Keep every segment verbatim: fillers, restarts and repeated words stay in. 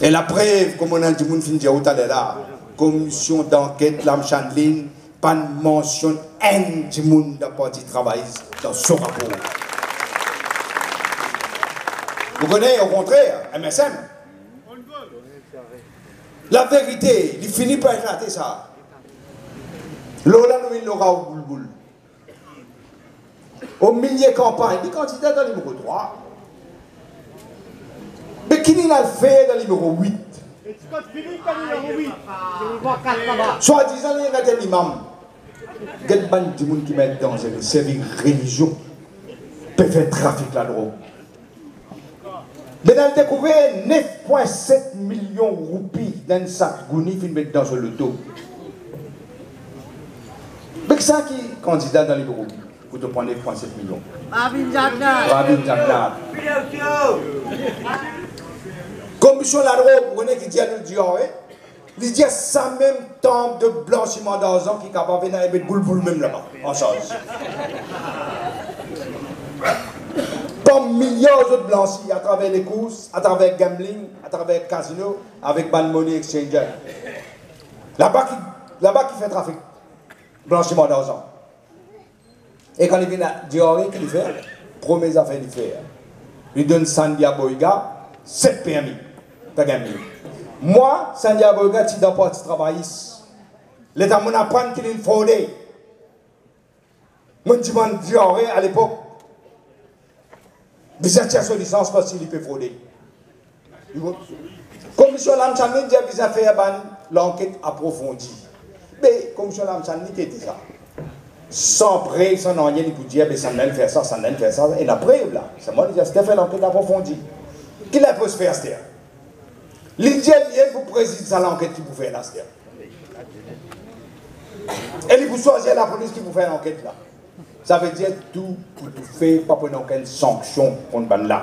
E laprev, kouma enn dimoun finn dir ou taler la, komision danket Lam Shanlin pa'nn mansionn enn dimoun dan Parti Travayis dan so rapor. Ou kone, okontrer, M S M. Laverite, li fini par eklate sa. Lor la, nou vinn lor ou boulboul. Omilie kanpagn, li kandida dan nimero trwa. Me ki li al fer dan nimero wit? Swadizan li ena enn imam. Get bann dimoun ki met danze, servi relizion, pe fer trafik ladrog. Be al dekouver nef pwin set milion roupi dan enn sak gouni finn met dan so loto. Be kisannla ki kandida dan limero pou to pran nef pwin set milion? Pravin Jagannath. Pravin Jagannath. Komision ladrog, ou kone ki dir nou dir, eh? Li dir samem tanp de blansiman darzan ki kapav ena, e met boulboul mem laba, an sarz. Pam miliar zot blansi atraver lekours, atraver gambling, atraver kazino, avek bann money exchanger. Laba ki, laba ki fer trafik blansiman darzan. E kan li vinn Diari, ki li fer? Premie zafer li fer, li donn Sandhya Boyga set permi. Pa gagn li. Mwa, Sandhya Boyga ti dan Parti Travayis. Letan monn aprann ki linn frode, monn dimann Diari alepok, bizin tir so lisans parski li pe frode. Komision Lam Shanlin dir bizin fer bann lanket aprofondi. Me Komision Lam Shanlin ki ete sa? San prev, san nanye, li pou dir, be sannla inn fer sa, sannla inn fer sa, ena prev la. Selman li dir, aster fer lanket aprofondi. Ki li pe fer aster? Li dir li pou prezid sa lanket ki pou fer la aster. E li pou swazir lapolis ki pou fer lanket la. Savedir tou pou toufe, pa pou ena okenn sanksion kont bannla.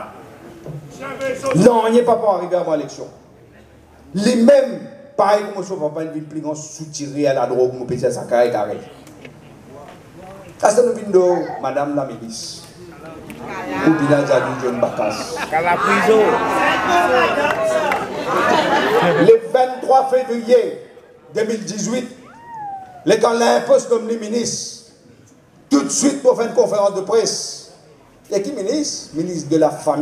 Nanye pa pou arive avan eleksion. Limem, parey kouma so papa, li vinn pli gran soutire a ladrog, mo pe dir sa kare kare. Aster nou vinn lor madam laminis, Rubina Diadou John Bakas. Kala prizon. Le venntrwa fevriye de mil dizwit, letan Linpo ti nom li minis, toutswit mo fer enn konferans de pres. E ki minis? Minis de lafami,